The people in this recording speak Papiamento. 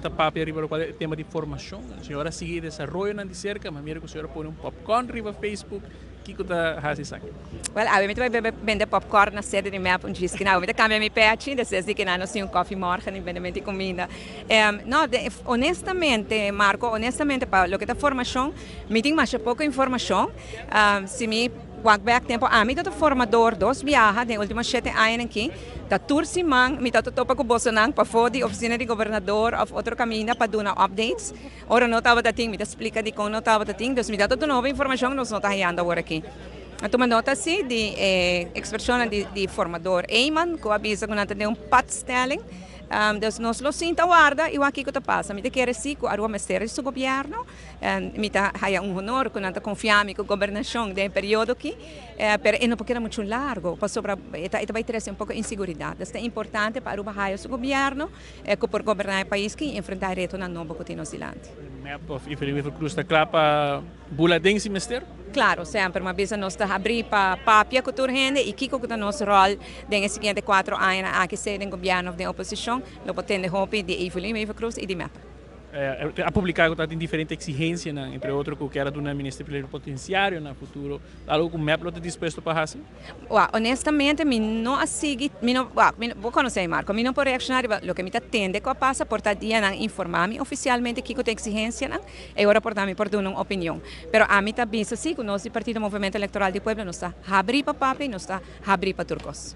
Ta papia riba locual e tema di formacion. Señor a sigui e desaroyonan di cerca, ma mira cu señor a pone un popcorn riba Facebook. Kico ta haci esaki? Wel, awe mi ta bai bebe bende popcorn na sede di mep un djis kina. Awe mi ta cambia mi pechi, despues di kina nos tin un koffie morgen y bende menti cuminda. No, honestamente, Marco, honestamente pa loke ta formacion, mi tin masha poco informacion. Si mi wak bek tempo ami ta ta formador dos biaha den ultimo shete añanan aki, ta tur siman mi ta ta topa ku bosonan pafó di ofisina di gobernador òf otro kaminda pa duna updates. Ora no tabata tin mi ta splika dikon no tabata tin, dus mi ta ta duna hopi informashon ku nos no ta hayando awor aki. A tuma nota si di e ekspreshonnan di formador Eman ku a bisa ku nan ta den un patstelling. Dus nos lo sinta warda i wak kiko ta pasa. Mi ta kere si ku Aruba mester di su gobièrnu. Mi ta haya un honor ku nan ta konfia mi ku gobernashon den e periodo aki, pero e no por keda muchu largo pasobra e ta bai trese un poko inseguridat. Dus ta importante pa Aruba haya su gobièrnu ku por goberná e pais aki i enfrentá e retonan nobo ku tin nos dilanti. Mep of Evelyn Wever-Croes ta kla pa bula den si mester? Klaro, semper. Mi a bisa nos ta habrí pa papia ku tur hende i kiko ku ta nos ròl den e siguiente kuatro añanan aki, sea den gobièrnu of den oposishon, lo por tende hopi di Evelyn Wever-Croes i di mep. A publica cu ta tin diferente exigencianan, entre otro cu kier a duna Minister Plenipotenciario na futuro. Ta algo cu mep lo ta dispuesto pa haci? Wak, honestamente mi no a sigui, mi no, wak, mi no, bo conoce mi Marco, mi no por reacciona riba loke mi ta tende cu a pasa, por ta dianan informa mi oficialmente kico ta exigencianan, e ora por ta mi por duna un opinion. Pero ami ta bisa si cu nos di Partido Movimento Electoral di Pueblo nos ta habri pa papia y nos ta habri pa tur cos.